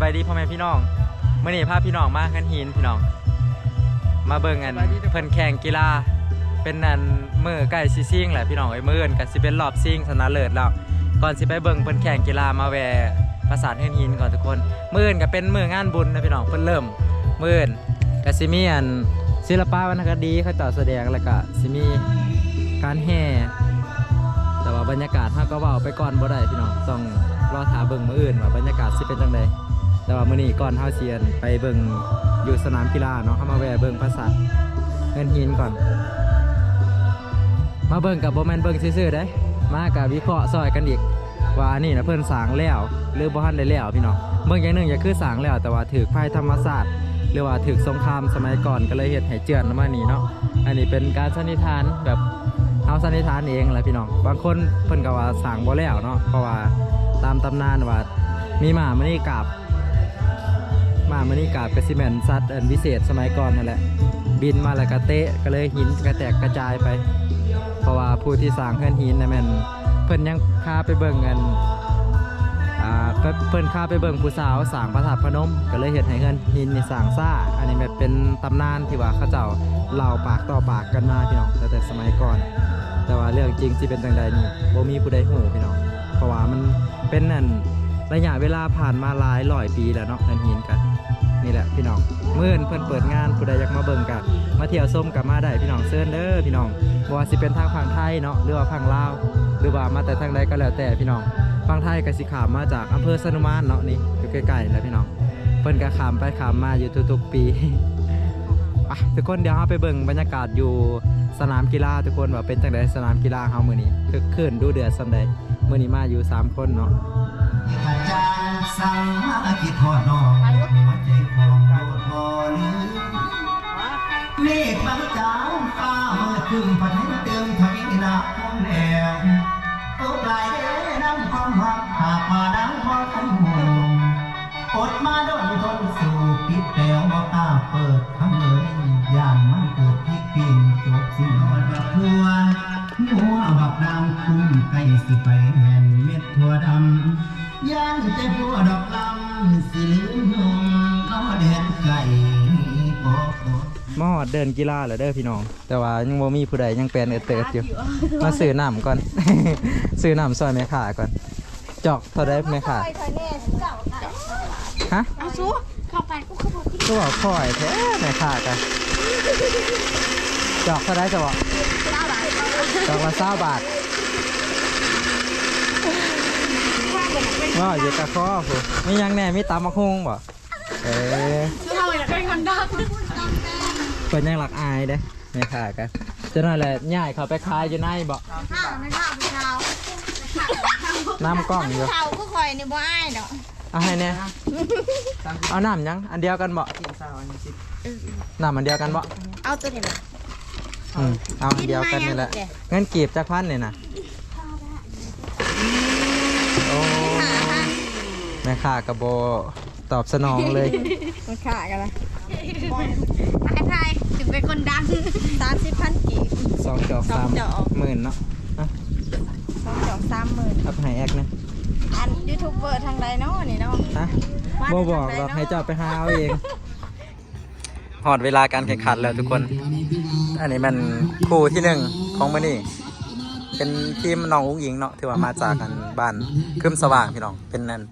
ບາຍດີພໍ່ແມ່ພີ່ນ້ອງ ມື້ນີ້ພາພີ່ນ້ອງມາເຮືອນຫີນພີ່ນ້ອງ ມາເບິ່ງອັນເພິ່ນແຂ່ງກິລາ ເປັນອັນມື້ໃກ້ຊິຊິງແຫຼະພີ່ນ້ອງເອີຍ ມື້ອື່ນກໍຊິເປັນລອບຊິງຊະນະເລີດແລ້ວ. ກ່ອນຊິໄປເບິ່ງເພິ່ນແຂ່ງກິລາ ມາແວ່ປາສາດເຮືອນຫີນກ່ອນທຸກຄົນ. ມື້ອື່ນກໍເປັນມື້ງານບຸນນະພີ່ນ້ອງ ເພິ່ນເລີ່ມມື້ອື່ນ ກະຊິມີອັນສິລະປະວັນນະຄະດີເຂົາເຈົ້າສະແດງ ແລ້ວກະຊິມີການແຫ່ ແຕ່ວ່າບັນຍາກາດເຮົາກໍເວົ້າໄປກ່ອນບໍ່ໄດ້ພີ່ນ້ອງ ຕ້ອງລໍຖ້າເບິ່ງມື້ອື່ນວ່າບັນຍາກາດຊິເປັນຈັ່ງໃດ. ແຕ່ວ່າມື້ນີ້ກ່ອນເຮົາຊິອັນໄປເບິ່ງຢູ່ສະໜາມກິລາເນາະ ເຮົາມາແວ່ເບິ່ງປາສາດເຮືອນຫີນກ່ອນ. ມາເບິ່ງກໍບໍ່ແມ່ນເບິ່ງຊື່ໆເດ້ ມາກໍວິເຄາະຊ່ອຍກັນອີກ ວ່າອັນນີ້ນະເພິ່ນສ້າງແລ້ວ ຫຼື ບໍ່ທັນໄດ້ແລ້ວພີ່ນ້ອງ. ເບິ່ງຢ່າງໜຶ່ງກໍຄືສ້າງແລ້ວ ແຕ່ວ່າຖືກໄພທຳມະຊາດ ຫຼືວ່າຖືກສົງຄາມສະໄໝກ່ອນ ກໍເລີຍເຮັດໃຫ້ເຈື່ອນອອກມານີ້ເນາະ. ອັນນີ້ເປັນການສັນນິຖານ ແບບເຮົາສັນນິຖານເອງແຫຼະພີ່ນ້ອງ. ບາງຄົນເພິ່ນກໍວ່າສ້າງບໍ່ແລ້ວເນາະ ເພາະວ່າຕາມຕຳນານວ່າມີມ້າມະນີກາບ ມ້າມະນີກາບກໍຊິແມ່ນສັດອັນວິເສດສະໄໝກ່ອນນັ້ນແຫຼະ ບິນມາແລ້ວກໍເຕະ ກໍເລີຍຫີນກະແຕກກະຈາຍໄປ. ເພາະວ່າຜູ້ທີ່ສ້າງເຮືອນຫີນນະແມ່ນ ເພິ່ນຍັງພາໄປເບິ່ງອັນ ອ່າ ເພິ່ນ ເພິ່ນພາໄປເບິ່ງຜູ້ສາວສ້າງພະທາດພະນົມ ກໍເລີຍເຮັດໃຫ້ເຮືອນຫີນນີ້ສ້າງຊ້າ. ອັນນີ້ແມ່ນເປັນຕຳນານທີ່ວ່າເຂົາເຈົ້າເລົ່າປາກຕໍ່ປາກກັນມາພີ່ນ້ອງ ຕັ້ງແຕ່ສະໄໝກ່ອນ. ແຕ່ວ່າເລື່ອງຈິງຊິເປັນຈັ່ງໃດນີ້ ບໍ່ມີຜູ້ໃດຮູ້ພີ່ນ້ອງ ເພາະວ່າມັນເປັນອັນໄລຍະເວລາຜ່ານມາຫຼາຍຮ້ອຍປີແລ້ວເນາະ ເຮືອນຫີນກະ ນີ້ແຫຼະພີ່ນ້ອງ ມື້ອື່ນເພິ່ນເປີດງານ ຜູ້ໃດຢາກມາເບິ່ງກະມາທ່ຽວຊົມກະມາໄດ້ພີ່ນ້ອງ ເຊີນເດີພີ່ນ້ອງ. ບໍ່ວ່າຊິເປັນທາງຝັ່ງໄທເນາະ ຫຼືວ່າຝັ່ງລາວ ຫຼືວ່າມາແຕ່ທາງໃດກໍແລ້ວແຕ່ພີ່ນ້ອງ. ຝັ່ງໄທກໍຊິຂ້າມມາຈາກອຳເພີຊະນຸມານເນາະ ນີ້ຢູ່ໃກ້ໆນີ້ແຫຼະພີ່ນ້ອງ ເພິ່ນກໍຂ້າມໄປຂ້າມມາຢູ່ທຸກໆປີ. ໄປທຸກຄົນ ດຽວເຮົາໄປເບິ່ງບັນຍາກາດຢູ່ສະໜາມກິລາທຸກຄົນ ວ່າເປັນຈັ່ງໃດສະໜາມກິລາເຮົາມື້ນີ້ ຄຶກຄື້ນດຸເດືອດສ່ຳໃດ. ມື້ນີ້ມາຢູ່ສາມຄົນເນາະ. ມາຮອດເດີ່ນກິລາແລ້ວເດີພີ່ນ້ອງ ແຕ່ວ່າຍັງບໍ່ມີຜູ້ໃດ ຍັງແປນເອີດເຕີດຢູ່. ມາຊື້ນ້ຳກ່ອນ ຊື້ນ້ຳຊ່ອຍແມ່ຄ້າກ່ອນ. ຈອກເທົ່າໃດແມ່ຄ້າ? ຮະ? ເອົາຊູ ເຂົ້າໄປ ກູຄືບໍ່ກິນ ຄືເວົ້າຄ່ອຍແທ້ແມ່ຄ້າກະ. ຈອກເທົ່າໃດຊະເບາະ? ຊາວບາດ ຈອກລະຊາວບາດ. ເວົ້າຢູ່ກະຄໍພຸ້ນ ມີຫຍັງແດ່? ມີຕຳບັກຫຸ່ງເບາະ? ເອີ ຄືເຮົາຢາກເປັນຄົນດັງ ເພິ່ນຍັງລັກອາຍເດ້ ແມ່ຄ້າກະ. ຈັກໜ້ອຍແຫຼະ ຍ້າຍເຂົ້າໄປຂາຍຢູ່ໃນເບາະ? ແມ່ຄ້າ ແມ່ຄ້າຜູ້ສາວ ນຳກ້ອງຢູ່ ຜູ້ເຖົ້າຄືຂ້ອຍນີ້ບໍ່ອາຍດອກ. ເອົາໃຫ້ແດ່ ເອົານ້ຳຫຍັງ? ອັນດຽວກັນເບາະ? ນ້ຳອັນດຽວກັນເບາະ? ເອົາໂຕນີ້ແຫຼະ. ອືມ ເອົາອັນດຽວກັນນີ້ແຫຼະ. ເງິນກີບຈັກພັນນີ້ນະ? ໂອ້ ແມ່ຄ້າກໍບໍ່ຕອບສະໜອງເລີຍ ແມ່ຄ້າກໍລະ ໄປໆ ຈຶ່ງເປັນຄົນດັງ. ສາມສິບພັນກີບ ສອງຈອກ ສາມໝື່ນເນາະ. ຮະ? ສອງຈອກ ສາມໝື່ນ ເອົາໄປໃຫ້ແອັກນະ. ອັນຢູທູບເບີທາງໃດເນາະນີ້ເນາະ? ຮະ? ບໍ່ບອກດອກ ໃຫ້ເຈົ້າໄປຫາເອົາເອງ. ຮອດເວລາການແຂ່ງຂັນແລ້ວທຸກຄົນ. ອັນນີ້ແມ່ນຄູ່ທີໜຶ່ງຂອງມື້ນີ້ ເປັນທີມນ້ອງອຸ້ງອິງເນາະ ຖືວ່າມາຈາກອັນບ້ານຄຶມສະຫວ່າງພີ່ນ້ອງ ເປັນອັນ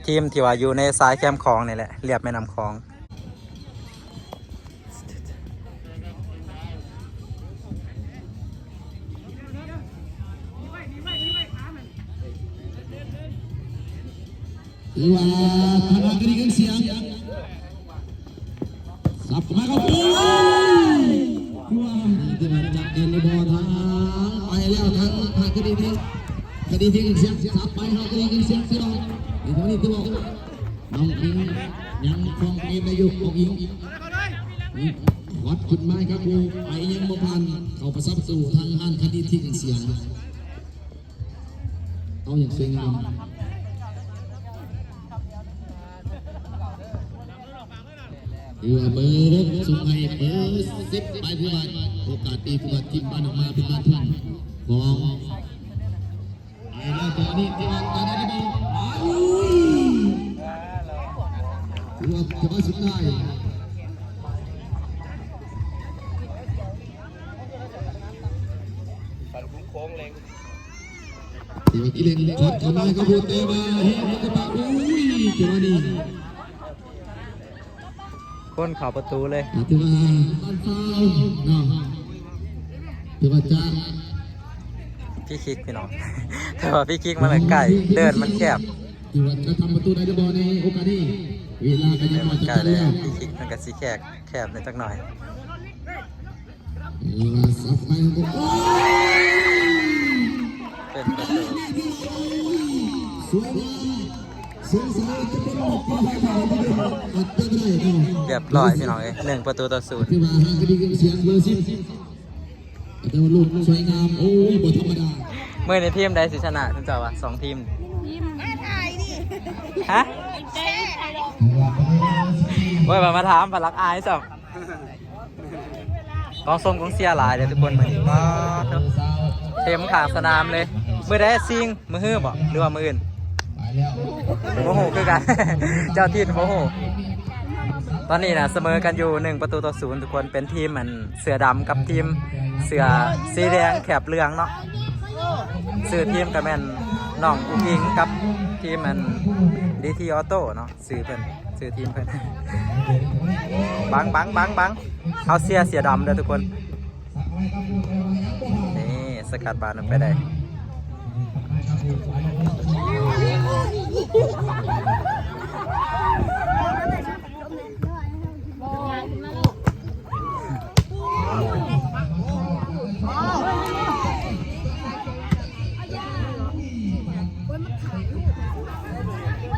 ທີມທີ່ວ່າຢູ່ໃນຊາຍແຄມຂອງນີ້ແຫຼະ ລຽບແມ່ນ້ຳຂອງ. ຖືວ່າທາງດ້ານຄະດີເຄື່ອງສຽງ ສັບເຂົ້າມາ ໂອ້ຍ ຄືວ່າ ຖືວ່າຈັບເປັນບໍ່ທາງ ໄປແລ້ວທາງ ທາງຄະດີເຄື່ອງ ຄະດີເຄື່ອງສຽງ ສັບໄປເນາະ ຄະດີເຄື່ອງສຽງ ພີ່ນ້ອງ. ໃນຕອນນີ້ຖືວ່າ ນ້ອງອິງຍັງຄອງເກມໄດ້ຢູ່ ນ້ອງອິງ ວັດຂຶ້ນມາຄັບ ໄປຍັງບໍ່ຜ່ານ ເຂົ້າໄປສັບສູ່ທາງດ້ານຄະດີເຄື່ອງສຽງ. ເອົາຢ່າງສວຍງາມ ຖືວ່າເບີຫົກສົ່ງໃຫ້ເບີສິບໄປ ຖືວ່າໂອກາດດີ ຖືວ່າທີມບ້ານອອກມາເປັນບ້ານທຸ່ງຂອງ ໄປແລ້ວ ຕົວນີ້ທີ່ວ່າຕາໄດ້ບໍ່ ໂອ້ຍ ຮວມຈັງຫວະສຸດທ້າຍ ທີ່ວ່າກິເລນຄອດເຂົ້າມາກໍບໍ່ ແຕ່ວ່າເຮັດໃຫ້ກະປະ ໂອ້ຍ ຈັງຫວະນີ້ ຄົນເຂົ້າປະຕູເລີຍ ຖືວ່າເປັນຟາວເນາະ ຖືວ່າຈະ ຟຣີຄິກພີ່ນ້ອງ ແຕ່ວ່າຟຣີຄິກມັນໃກ້ ເດີ່ນມັນແຄບ ຖືວ່າຈະທຳປະຕູໄດ້ຫຼືບໍ່ໃນໂອກາດນີ້ ເວລາກໍຍັງ ເດີ່ນມັນໃກ້ເລີຍ ຟຣີຄິກມັນກໍຊິແຄບ ແຄບໜ້ອຍຈັກໜ້ອຍ ເອີ ສັບໄປ ໂອ້ຍ ເປັນປະຕູ ສວຍງາມ ສົງໄສຈະເປັນລູກທີ່ໃຫ້ເຂົາໄດ້ ອັດເປັນໄດ້ເນາະ ຮຽບຮ້ອຍພີ່ນ້ອງເອີຍ ໜຶ່ງປະຕູຕໍ່ສູນ ຖືວ່າຫາກະດີສຽງເບີສິບ ແຕ່ວ່າລູກສວຍງາມ ໂອ້ຍ ບໍ່ທຳມະດາ ມື້ນີ້ທີມໃດຊິຊະນະ ທ່ານເຈົ້າວ່າ ສອງທີມ ມາຖ່າຍນີ້ ຮະ ໂອ້ຍ ວ່າມາຖາມ ພະລັກອາຍຊ້ຳ ກອງຊົມກອງເຊຍຫຼາຍເດ້ທຸກຄົນ ມື້ນີ້ ປາດໂທ້ ເຕັມຂ້າງສະໜາມເລີຍ ມື້ໃດຊິງ ມື້ຮືບໍ ຫຼືວ່າມື້ອື່ນ ບໍ່ຮູ້ຄືກັນ ເຈົ້າຖິ່ນບໍ່ຮູ້ ຕອນນີ້ນະສະເໝີກັນຢູ່ໜຶ່ງປະຕູຕໍ່ສູນ ທຸກຄົນ ເປັນທີມອັນເສືອດຳກັບທີມເສືອສີແດງແຄບເຫຼືອງເນາະ ຊື່ທີມກໍແມ່ນນ້ອງອຸ້ງອິງກັບທີມອັນ ດີທີ ອໍໂຕ້ເນາະ ຊື່ເພິ່ນ ຊື່ທີມເພິ່ນ ບັງ ບັງ ບັງ ບັງ ເຮົາເຊຍເສືອດຳເດີທຸກຄົນ ນີ້ສະກັດບານອອກໄປໄດ້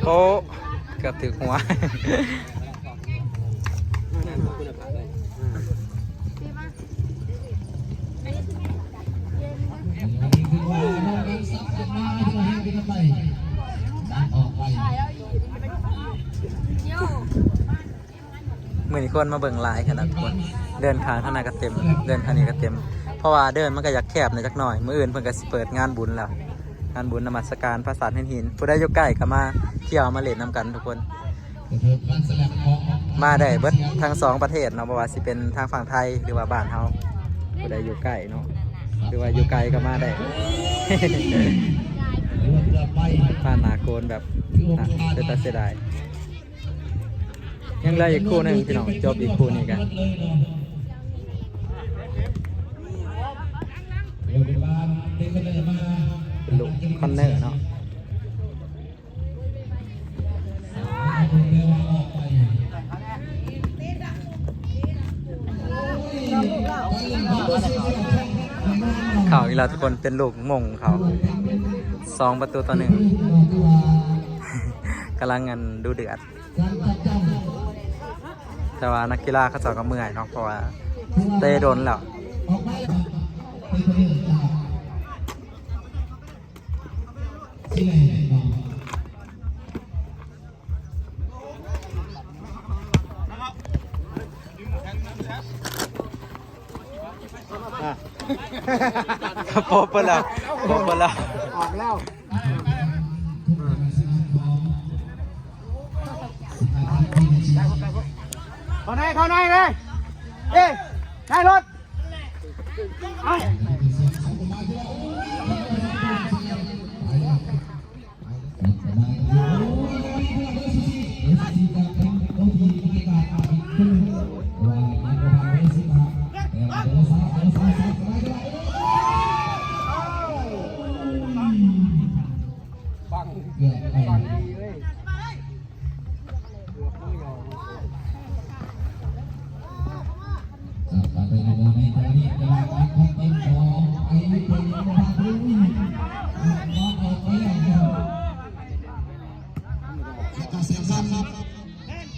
ໂອ້ ເກືອບຖືກຫົວ ມື້ນີ້ຄົນມາເບິ່ງຫຼາຍຂະໜາດທຸກຄົນ ເດີ່ນຂ້າງທາງນັ້ນກໍເຕັມ ເດີ່ນຂ້າງນີ້ກໍເຕັມ ເພາະວ່າເດີ່ນມັນກໍຢາກແຄບໜ້ອຍຈັກໜ້ອຍ ມື້ອື່ນເພິ່ນກໍຊິເປີດງານບຸນແລ້ວ ງານບຸນນະມັດສະການປາສາດຫີນ ຜູ້ໃດຢູ່ໃກ້ກໍມາທ່ຽວມາຫຼິ້ນນຳກັນທຸກຄົນ ມາໄດ້ເບິດທັງສອງປະເທດເນາະ ບໍ່ວ່າຊິເປັນທາງຝັ່ງໄທ ຫຼືວ່າບ້ານເຮົາ ຜູ້ໃດຢູ່ໃກ້ເນາະ ຫຼືວ່າຢູ່ໄກກໍມາໄດ້ ຜ່ານໜ້າໂກນແບບ ເປັນຕາເສຍດາຍ ຍັງເຫຼືອອີກຄູ່ໜຶ່ງພີ່ນ້ອງ ຈົບອີກຄູ່ນີ້ກະ ເປັນລູກຄອນເນີເນາະ ເຂົ້າອີກແລ້ວທຸກຄົນ ເປັນລູກມົ້ງເຂົ້າ ສອງປະຕູຕໍ່ໜຶ່ງ ກຳລັງອັນດຸເດືອດ ແຕ່ວ່ານັກກິລາເຂົາເຈົ້າກໍເມື່ອຍເນາະ ເພາະວ່າເຕະດົນແລ້ວ. ອ່ະ ປົບເພິ່ນແລ້ວ ປົບເພິ່ນແລ້ວ ອອກແລ້ວ ເຂົ້າໃນ ເຂົ້າໃນເລີຍ ເອີ ໃນລົດ ເອົາ.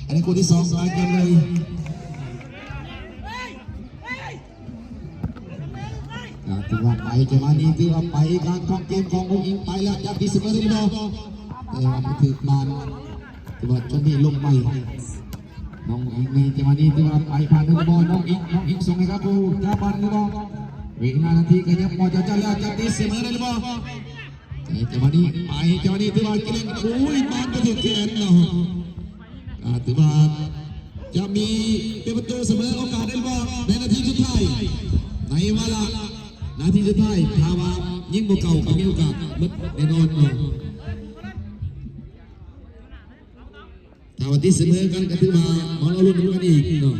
ອັນນີ້ຄູ່ທີສອງ ປະກັນເລີຍ ອ່າ ຖືວ່າໄປ ຈັງຫວະນີ້ຖືວ່າໄປ ການຄອງເກມຂອງອຸ້ງອິງໄປແລ້ວ ຈະຕີສະເໝີໄດ້ຫຼືບໍ່? ແຕ່ວ່າບໍ່ຖືກບານ ຖືວ່າຈອນນີ້ລົງໄປ ນ້ອງອຸ້ງອິງໃນຈັງຫວະນີ້ຖືວ່າໄປຜ່ານໄດ້ຫຼືບໍ່? ນ້ອງອິງ ນ້ອງອິງສົ່ງໃຫ້ກັບຜູ້ຈາບານຫຼືບໍ່? ເວລານາທີຂະຫຍັບມາຈະ ຈະແລ້ວ ຈະຕີສະເໝີໄດ້ຫຼືບໍ່? ແຕ່ຈັງຫວະນີ້ໄປ ຈັງຫວະນີ້ຖືວ່າກິເລນ ໂອ້ຍ ບານບໍ່ຖືກແຂນເນາະ. ຖືວ່າຈະມີເປັນປະຕູສະເໝີໂອກາດໄດ້ບໍ່ໃນນາທີສຸດທ້າຍ ໃນວາລະນາທີສຸດທ້າຍ ຖ້າວ່າຍິງບໍ່ເຂົ້າກໍມີໂອກາດໝົດແນ່ນອນເນາະ. ຖ້າວ່າຕິດສະເໝີກັນກໍຖືວ່າມາລໍລຸ້ນນຳກັນອີກເນາະ.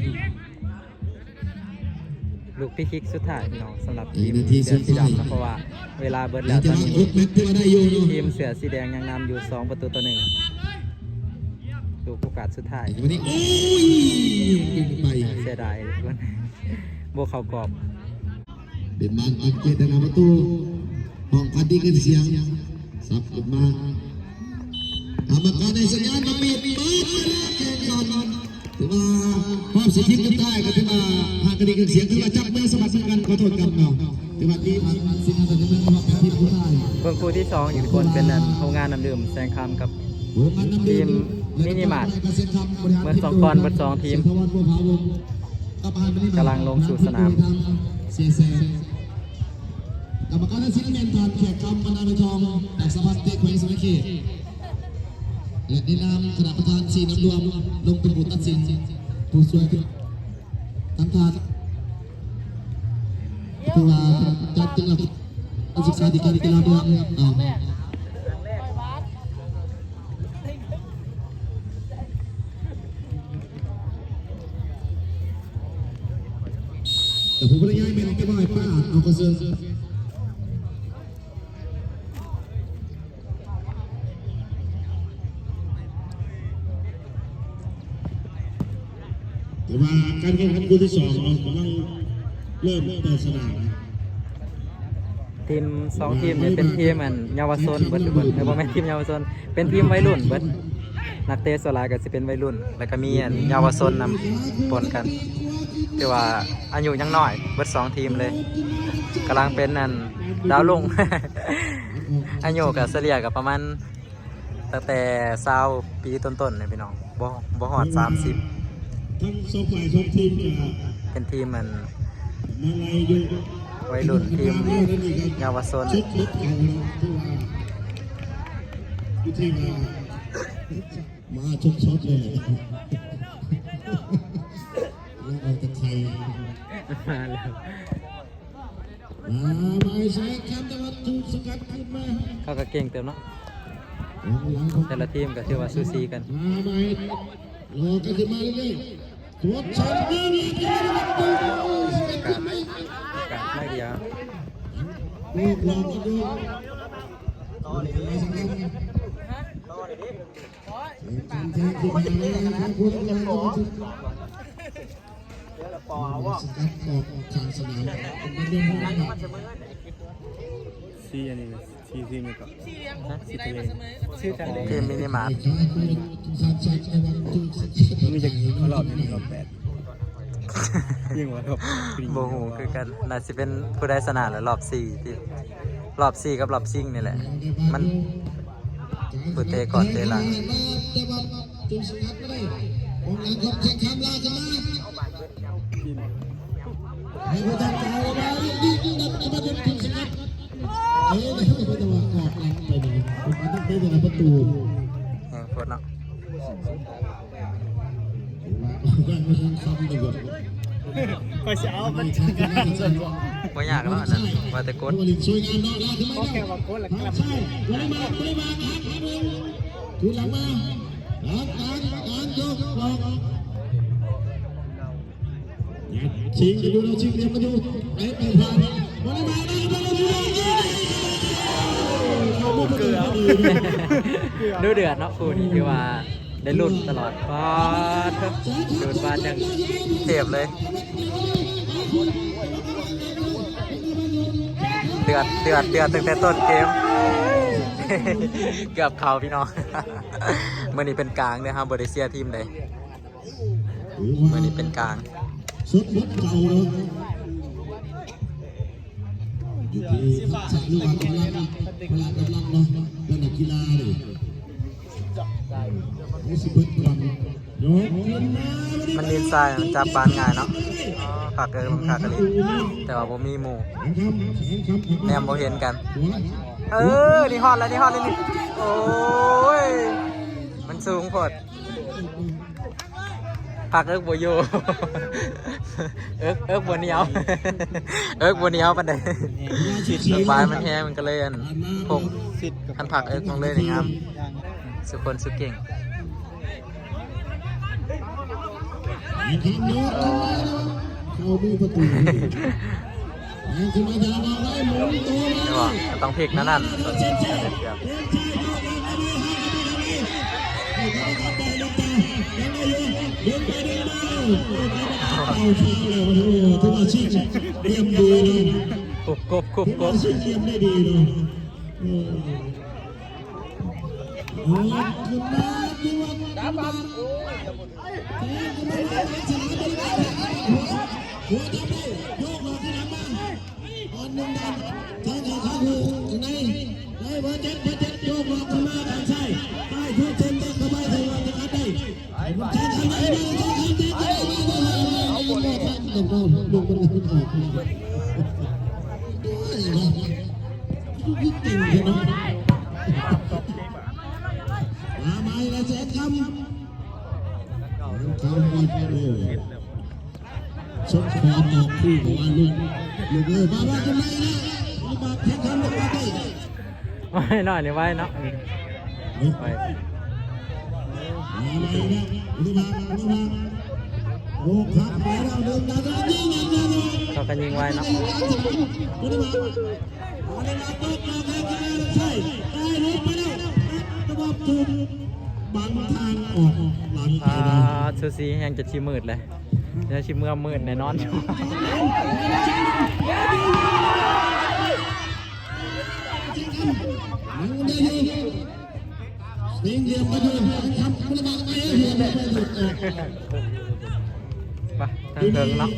ລູກຟຣີຄິກສຸດທ້າຍເນາະ ສຳລັບທີມເສື້ອສີດຳເນາະ ເພາະວ່າເວລາເບິດແລ້ວ. ຕອນນີ້ທີມເສື້ອສີແດງຍັງນຳຢູ່ສອງປະຕູຕໍ່ໜຶ່ງ. ລູກໂອກາດສຸດທ້າຍ ໂອ້ຍ ເສຍດາຍ ບໍ່ເຂົ້າກອບ. ເປັນບານອັງກິດ ແຕ່ໜ້າປະຕູ ຫ້ອງພັດດີຂຶ້ນສຽງ ສັບຂຶ້ນມາ ກຳມະການໃຫ້ສັນຍານມາປິດ ເປີດໄປແລ້ວ ແຂ່ງຂັນ ຖືວ່າຮອບສິບທີມສຸດທ້າຍ ກໍຖືວ່າພັດດີຂຶ້ນສຽງ ຖືວ່າຈັບມືສະບັດນຳກັນ ຂໍໂທດກັນເນາະ ຖືວ່າທີມອັນສິບຫ້າ ເປັນທີມສຸດທ້າຍ. ເບິ່ງຄູ່ທີສອງ ຢູ່ທຸກຄົນ ເປັນອັນໂຮງງານນ້ຳດື່ມແສງຄຳກັບທີມມິນິມາດ ເໝືອນສອງຄອນ ເບິດສອງທີມ ກຳລັງລົງສູ່ສະໜາມ. ກຳມະການຕັດສິນແມ່ນທ່ານແຂກຄຳ ບັນດາໄມທອງ ຈາກສະຫະພັນເຕະແຂວງສະຫວັນນະເຂດ ແລະ ໃນນາມຄະນະປະທານຊີ້ນຳລວມ ລົງເປັນຜູ້ຕັດສິນ ຜູ້ຊ່ວຍທັງທ່ານ ຄືວ່າຈັດຕັ້ງ ການສຶກສາທິການ ແລະ ກິລາເມືອງເນາະ. ແຕ່ຜູ້ບໍລິຫານແມ່ນແຕ່ບໍ່ໃຫ້ປາດເອົາກະເຊີນ ແຕ່ວ່າການແຂ່ງຂັນຄູ່ທີສອງເນາະ ກຳລັງເລີ່ມເປີດສະໜາມ. ທີມ ສອງທີມນີ້ເປັນທີມອັນເຍົາວະຊົນເບິດທຸກຄົນ ເອີ ບໍ່ແມ່ນທີມເຍົາວະຊົນ ເປັນທີມໄວລຸ້ນເບິດ. ນັກເຕະສ່ວນຫຼາຍກໍຊິເປັນໄວລຸ້ນ ແລ້ວກໍມີອັນເຍົາວະຊົນນຳປົນກັນ ຖືວ່າອາຍຸຍັງນ້ອຍເບິດສອງທີມເລີຍ ກຳລັງເປັນອັນດາວລຸ້ງ ອາຍຸກໍສະເລ່ຍກໍປະມານ ຕັ້ງແຕ່ຊາວປີຕົ້ນໆນີ້ພີ່ນ້ອງ ບໍ່ ບໍ່ຮອດສາມສິບ. ທັງສອງຝ່າຍສອງທີມກໍເປັນທີມອັນ ມາໄລ່ຢູ່ ໄວລຸ້ນ ທີມເຍົາວະຊົນ ຊຸດເດັດເກົ່າເນາະ ຖືວ່າ ຄືທີ່ວ່າມາຊົດໆເລີຍແຫຼະ ແລ້ວເອົາແຕ່ໄຂ່ ມາ ມາໃຫ້ແຊງຄຳ ແຕ່ວ່າຖືກສະກັດຂຶ້ນມາ ເຂົາກໍເກັ່ງເຕີບເນາະ ແຕ່ລະທີມກໍຖືວ່າສູສີກັນ ມາໃໝ່ ລໍກັນຂຶ້ນມາເລື້ອຍໆ ກົດໃສ່ມາເລື້ອຍໆ ໂອກາດ ໂອກາດໄດ້ດຽວ ໂອ້ ລອງກັນຢູ່ ຕໍ່ນີ້ ແຊງຄຳ ແຊງຄຳ ແຊງຂຶ້ນມາແລ້ວ ຂອບຄຸນ ສະກັດອອກຂ້າງສະໜາມ ເປັນເລື່ອງຂອງ ສີ່ອັນນີ້ນະ ສີ່ທີມນີ້ກໍ ຮະ? ສີ່ທະເລ ທີມມິນິມາດ ມີຈັກຮອບນີ້ ຮອບແປດ ຍັງວ່າຮອບ ບໍ່ຮູ້ຄືກັນ ໜ້າຊິເປັນຜູ້ໃດຊະນະແຫຼະ ຮອບສີ່ຕິ ຮອບສີ່ກັບຮອບຊິງນີ້ແຫຼະ ມັນ ຜູ້ເຕະກ່ອນເຕະຫຼັງ ແຮງໂພດເນາະ ຂ້ອຍຊິເອົາມັນ ບໍ່ຍາກແລ້ວອັນນັ້ນ ວ່າແຕ່ກົດ ສວຍງາມເນາະ ລາກຂຶ້ນມາແລ້ວ ໂອເຄ ວ່າກົດລະ ທາງຊ້າຍ ບໍ່ໄດ້ມາ ບໍ່ໄດ້ມາ ທາງໜຶ່ງ ຄືນຫຼັງມາ ກາງ ກາງ ກາງ ຍົກອອກ ຊິງກັນຢູ່ເນາະ ຊິງເຫຼື້ອມກັນຢູ່ ເຕະໄປຜ່ານ ບໍ່ໄດ້ມາ ໄດ້ ໄດ້ ໄດ້ ເກືອບ ດູເດືອດເນາະ ຄູ່ນີ້ຖືວ່າ ໄດ້ລຸ້ນຕະຫຼອດ ປາດໂທ້ ດູດບາດຢ່າງເທບເລີຍ ເດືອດ ເດືອດ ເດືອດຕັ້ງແຕ່ຕົ້ນເກມ ເກືອບເຂົ້າພີ່ນ້ອງ ມື້ນີ້ເປັນກາງເດີ ເຮົາບໍ່ໄດ້ເຊຍທີມໃດ ມື້ນີ້ເປັນກາງ ສຸດເບິດເກົ່າເນາະ ຢູ່ທີ່ທັກສະ ຫຼືວ່າກຳລັງ ພະລະກຳລັງເນາະ ເປັນນັກກິລາເດ້ ໃຫ້ຊິເບິດບອນ ໂຍກຂຶ້ນມາ ມັນດີດຊາຍ ມັນຈັບບານງ່າຍເນາະ ຄັກເອີ ມັນຄັກອີ່ຫຼີ ແຕ່ວ່າບໍ່ມີໝູ່ ແນມບໍ່ເຫັນກັນ ເອີ ນີ້ຮອດແລ້ວ ນີ້ຮອດແລ້ວນີ້ ໂອ້ຍ ມັນສູງໂພດ. ພັກເອິກບໍ່ຢູ່ ເອິກ ເອິກບໍ່ໜຽວ ເອິກບໍ່ໜຽວປານໃດ ແຮງ ປາຍມັນແຮງ ມັນກໍເລີຍອັນ ພົກ ຊິດກັບ ຄັນພັກເອິກລົງເລີຍນີ້ງາມ ສຸຄົນສຸເກັ່ງ ເຂົ້າມືປະຕູ ແມ່ນບໍ່? ກໍຕ້ອງເພກແນວນັ້ນ ເອົາເຂົ້າແລ້ວ ໂອ້ໂຫ ຖືວ່າຊິງ ລຽມດີເນາະ ກົບ ກົບ ກົບ ກົບ ຊິງ ລຽມໄດ້ດີເນາະ ເອີ ເອົາ ຂຶ້ນມາ ຖືວ່າ ມາໃໝ່ລະແສນຄຳ ແສນຄຳ ໂອ້ໂຫ ຊົກຂວາຕອກຄືບອກວ່າລູກ ລູກເອີຍ ມາ ມາ ຂຶ້ນມາອີກແລ້ວ ມາແຂ່ງຂັນ ມາໄດ້ ໄວໜ້ອຍນີ້ ໄວເນາະ ໄວ ມາໃໝ່ແລ້ວ ມາ ມາ ມາ ໂອ້ ຄັກ ໄປແລ້ວ ເດີນ ເດີນ ຍິງ ຍິງ ຍິງ ເຂົາກໍຍິງໄວເນາະ ມາ ມາ ມາ ບັງທາງອອກຫຼັງ ອ່າ ໄປແລ້ວ ຊູສີແຮງ ຈະຊິມືດເລີຍ ຈະຊິເມືອມືດແນ່ນອນ ຍັງໄດ້ຢູ່ ຍິງເຫຼືອມໄປຢູ່ ຍັງທຳ ບໍ່ໄດ້ບາດໄປ ເຫຼືອມໄປຢູ່ ໄປທາງເທິງເນາະ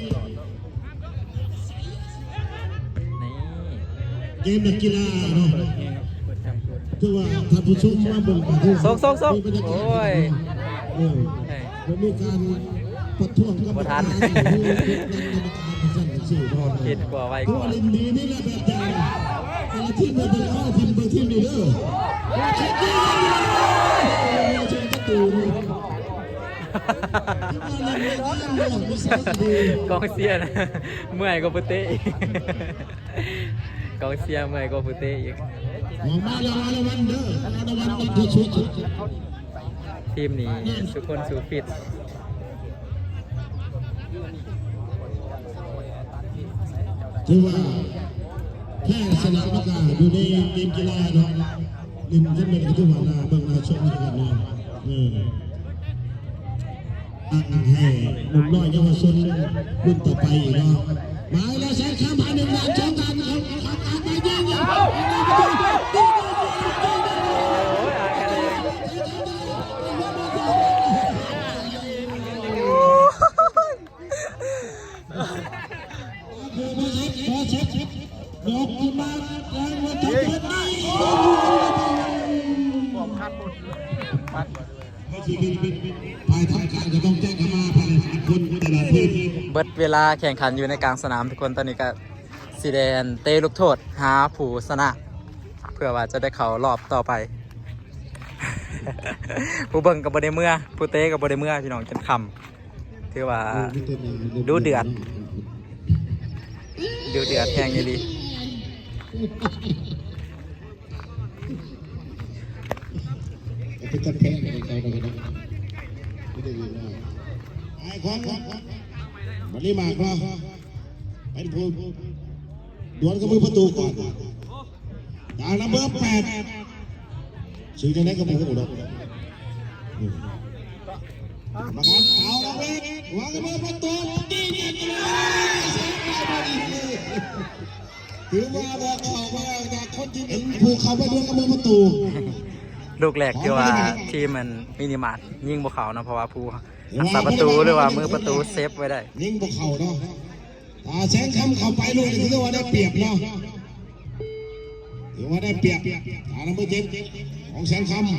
ນີ້ ເກມນັກກິລາເນາະ ຖືວ່າທ່ານຜູ້ຊົມມາເບິ່ງກໍຄື ຊອກ ຊອກ ຊອກ ໂອ້ຍ ເອີ ເອີ ບໍ່ມີການປະທ້ວງກັບ ບໍ່ທັນ ກຳມະການ ກຳມະການ ວ່າຊັ້ນ ວ່າຊີ້ເນາະ ຄິດກວ່າໄວກວ່າ ເພາະວ່າຫຼິ້ນດີນີ້ແຫຼະແບບຢ່າງ ແຕ່ລະທີມເບິ່ງເອົາທີມເບິ່ງທີມນີ້ເດີ ກອງເຊຍນະ ເມື່ອຍກວ່າຜູ້ເຕະອີກ ກອງເຊຍເມື່ອຍກວ່າຜູ້ເຕະອີກ ອອກມາແລ້ວ ລາງວັນເດີ ລາງວັນ ນັກໂທດ ທີມນີ້ສູ່ຄົນສູ້ຟິດ ຖືວ່າແພ້ຊະນະມັນກະຢູ່ໃນເກມກິລາເນາະ ຫຼິ້ນກັນແມ່ນກໍຖືວ່າໜ້າເບິ່ງໜ້າຊົມຄືກັນເນາະ ເອີ ໃຫ້ໜຸ່ມນ້ອຍເຍົາວະຊົນລຸ້ນຕໍ່ໄປອີກເນາະ ມາແລ້ວ ແສນຄຳ ພາໜຶ່ງບາດ ສອງບາດ ເອົາ ເອົາ ເອົາ ໄປຍິງ ຍິງ ຍິງ ຍິງ ຍິງ ເບິດເວລາແຂ່ງຂັນຢູ່ໃນກາງສະໜາມທຸກຄົນ ຕອນນີ້ກະຊິໄດ້ເຕະລູກໂທດຫາຜູ້ຊະນະ ເພື່ອວ່າຈະໄດ້ເຂົ້າຮອບຕໍ່ໄປ ຜູ້ເບິ່ງກໍບໍ່ໄດ້ເມືອ ຜູ້ເຕະກໍບໍ່ໄດ້ເມືອ ພີ່ນ້ອງ ຈົນຄ່ຳ ຖືວ່າດຸເດືອດ ດຸເດືອດແຮງອີ່ຫຼີ ເປັນຕາແພງໃນເຂົາເນາະ ອ້າຍຂອງ ບັດນີ້ມາກເນາະ ເປັນຜູ້ດວນກັບມືປະຕູກ່ອນ ຈາກນຳເບີແປດ ຊື່ຈັ່ງໃດກໍບໍ່ຮູ້ດອກ ກຳມະການເປົ່າເວດ ວາງກັບມືປະຕູ ຍິງເປັນປະຕູ ຖືວ່າບໍ່ເຂົ້າມາຈາກຄົນທີໜຶ່ງ ຜູ້ເຂົ້າໄປດວນກັບມືປະຕູ ລູກແລກທີ່ວ່າທີມອັນມິນິມາດຍິງບໍ່ເຂົ້າເນາະ ເພາະວ່າຜູ້ຮັກສາປະຕູ ຫຼືວ່າມືປະຕູເຊບໄວ້ໄດ້ ຍິງບໍ່ເຂົ້າເນາະ ຖ້າແສນຄຳເຂົ້າໄປລູກນີ້ ຖືວ່າໄດ້ປຽບເນາະ ຖືວ່າໄດ້ປຽບ ອາ ນຳເບີເຈັດ ຂອງແສນຄຳ ກຳມ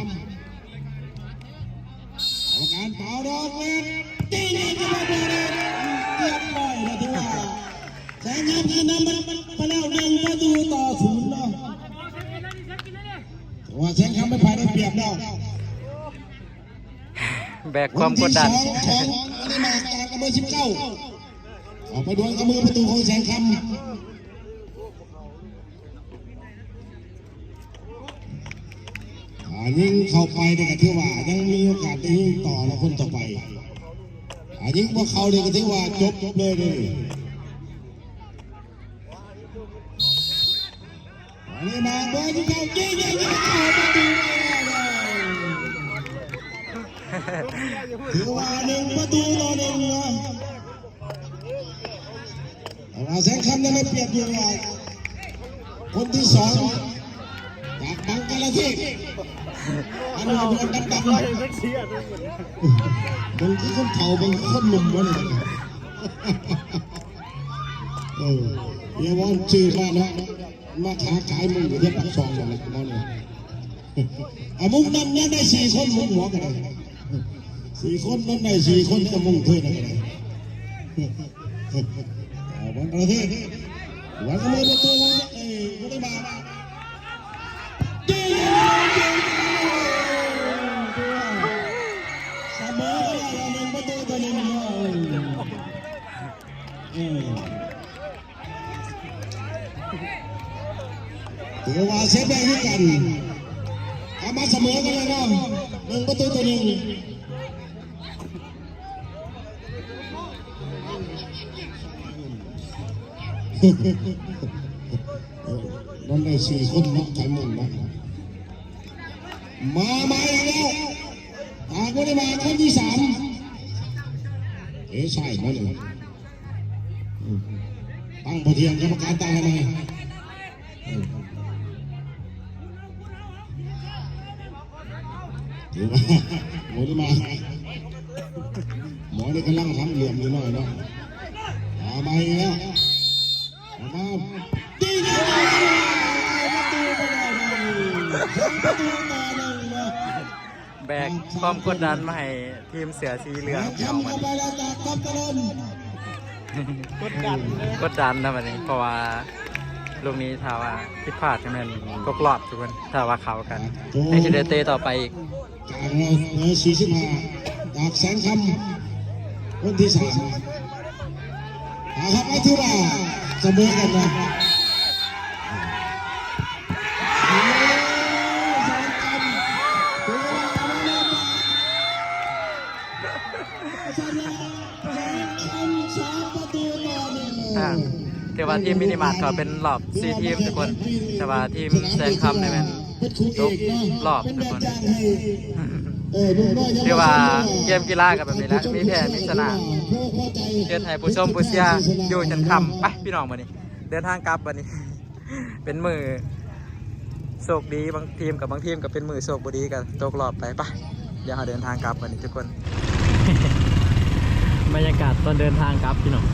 ະການເປົ່າດອກເວດ ຕີໃຫ້ກັບເບີເຈັດ ຮຽບຮ້ອຍນະ ຖືວ່າແສນຄຳຂຶ້ນນຳໄປແລ້ວ ໜຶ່ງປະຕູຕໍ່ສູນເນາະ ຖືວ່າແສນຄຳເປັນຝ່າຍໄດ້ປຽບແລ້ວ ແບກຄວາມກົດດັນ ຂອງ ມາ ກາງກັບເບີສິບເກົ້າ ເຂົ້າໄປດວນກັບມືປະຕູຂອງແສງຄຳ. ອ່າ ຍິງເຂົ້າໄປນີ້ກໍຖືວ່າຍັງມີໂອກາດໄດ້ຍິງຕໍ່ໃນຄົນຕໍ່ໄປ. ອ່າ ຍິງບໍ່ເຂົ້ານີ້ກໍຖືວ່າຈົບເລີຍເດ້. ອັນນີ້ມາເບີສິບເກົ້າ ຍິງ ຍິງ ຍິງ ເຂົ້າປະຕູໄດ້ແລ້ວ. ຖືວ່າໜຶ່ງປະຕູຕໍ່ໜຶ່ງເນາະ. ແຕ່ວ່າແສງຄຳຍັງໄດ້ປຽບຢູ່ວ່າ ຄົນທີສອງຈາກບັງກະລາເທດ ອັນວ່າດວນດຳໆ ເບິ່ງຄືຄົນເຖົ້າ ເບິ່ງຄືຄົນໜຸ່ມວະນີ້. ເອີ ເຍວອນຊື່ມາເນາະ ມາຄ້າຂາຍມຸ້ງຢູ່ທີ່ປາກຊ່ອງນັ້ນແຫຼະເນາະ. ອາ ມຸ້ງນັ້ນຍັງໄດ້ສີ່ຄົນ ມຸ້ງຫົວກໍໄດ້ສີ່ຄົນ ນັ້ນໄດ້ສີ່ຄົນ ແຕ່ມຸ້ງເທິນນັ້ນກໍໄດ້. ອາ ວັນປະເທດ ວັນປະເທດ ເອີ ບໍ່ໄດ້ມາ ສະເໝີກັນແລ້ວ ໜຶ່ງປະຕູຕໍ່ໜຶ່ງ. ເອີ ຖືວ່າເສຍແບບຄືກັນ ເອົາມາສະເໝີກັນແລ້ວເນາະ ໜຶ່ງປະຕູຕໍ່ໜຶ່ງ. ມັນໄດ້ສີ່ຄົນເນາະ ໄທມຸ້ງເນາະ. ມາໃໝ່ອີກແລ້ວ ຫາກບໍ່ໄດ້ມາຄົນທີສາມ. ເອ ໃຊ່ບໍ່ນີ້? ອືມ ຕັ້ງບໍ່ທ່ຽງ ກຳມະການຕັ້ງໃຫ້ໃໝ່. ເອີ ຖືວ່າ ໝໍນີ້ມາ ໝໍນີ້ກຳລັງທຳຫຼ່ຽມຢູ່ໜ້ອຍເນາະ. ມາໃໝ່ແລ້ວ ມາ ຕີເຂົ້າໄປ ປະຕູບໍ່ໄດ້ ສອງປະຕູຕໍ່ໜຶ່ງເນາະ. ແບກຄວາມກົດດັນມາໃຫ້ທີມເສືອສີເຫຼືອງ ແບກຄວາມກົດດັນມາໃຫ້ທີມເສືອສີເຫຼືອງ ພີ່ນ້ອງ ມາແລ້ວຈາກກັບຕະລອນ ກົດດັນເລີຍ ກົດດັນນະບັດນີ້ ເພາະວ່າລູກນີ້ຖ້າວ່າຜິດພາດກໍແມ່ນຕົກຮອບທຸກຄົນ ຖ້າວ່າເຂົ້າກັນ ຍັງຊິໄດ້ເຕະຕໍ່ໄປອີກ. ກາງເລີຍ ເບີສີ່ສິບຫ້າ ດາບແສງຄຳ ຄົນທີສາມ. ເອົາ ຫາກວ່າຖືວ່າສະເໝີກັນເນາະ. ອ່າ ຖືວ່າທີມມິນິມາດເຂົາເປັນຮອບສີ່ທີມທຸກຄົນ ແຕ່ວ່າທີມແສງຄຳນີ້ແມ່ນຕົກຮອບທຸກຄົນ. ຖືວ່າເກມກິລາກໍແບບນີ້ແຫຼະ ມີແພ້ມີຊະນະ ເຮັດໃຫ້ຜູ້ຊົມຜູ້ເຊຍຢູ່ຈົນຄ່ຳ. ໄປ ພີ່ນ້ອງ ບັດນີ້ເດີນທາງກັບບັດນີ້ ເປັນມື້ໂຊກດີບາງທີມ ກັບບາງທີມກໍເປັນມື້ໂຊກບໍ່ດີ ກໍຕົກຮອບໄປ. ໄປ ດຽວເຮົາເດີນທາງກັບບັດນີ້ທຸກຄົນ. ບັນຍາກາດຕອນເດີນທາງກັບ ພີ່ນ້ອງ